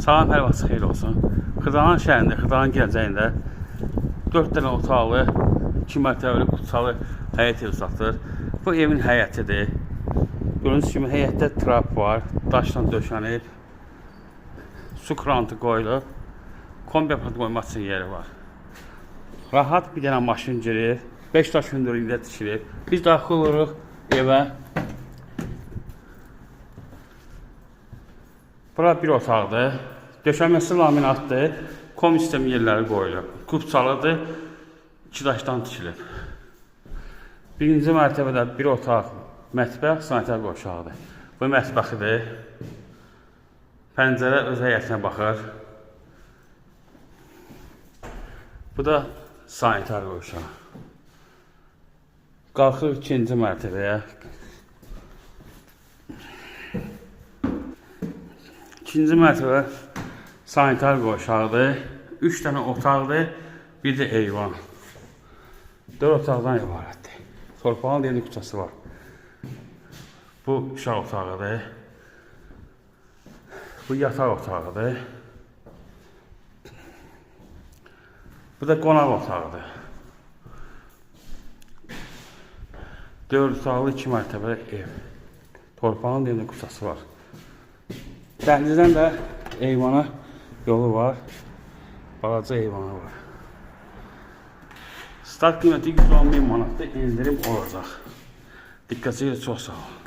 Salam, hər vaxt xeyir olsun. Xırdalan şəhərində, Xırdalan gələcəyində 4 dənə otaqlı, 2 mərtəbəli kupçalı həyət evi satılır. Bu evin həyətidir. Gördüyünüz kimi həyətdə trap var, daşla döşənib. Su krantı qoyulub. Kombi aparatı qoymaq üçün yeri var. Rahat bir dənə maşın girir. 5 daş hündürlüyündə tikilib. Biz daxil oluruq evə. Bura bir otaqdır. Döşəməsi laminatdır. Kom sistemi yerləri qoyulub. Kupçalıdır. İki daşdan tikilib. Birinci mərtəbədə bir otaq, mətbəx, sanitar qovşağıdır. Bu mətbəxidir. Pəncərə öz həyətinə baxır. Bu da sanitar qovşağı. Qalxırıq ikinci mərtəbəyə. İkinci mərtəbə sanitar qovşağıdır. 3 dənə otaqdır, bir də eyvan. 4 otaqdan ibarətdir. Torpağın yeni küçəsi var. Bu uşaq otağıdır. Bu yataq otağıdır. Bu da qonaq otağıdır. 4 otaqlı 2 mərtəbəli ev. Torpağın yeni küçəsi var. Dəhlizdən də eyvana yolu var. Balaca eyvanı var. Start qiyməti 110 min manatdır, endirim olacaq. Diqqətinizə çox sağ olun.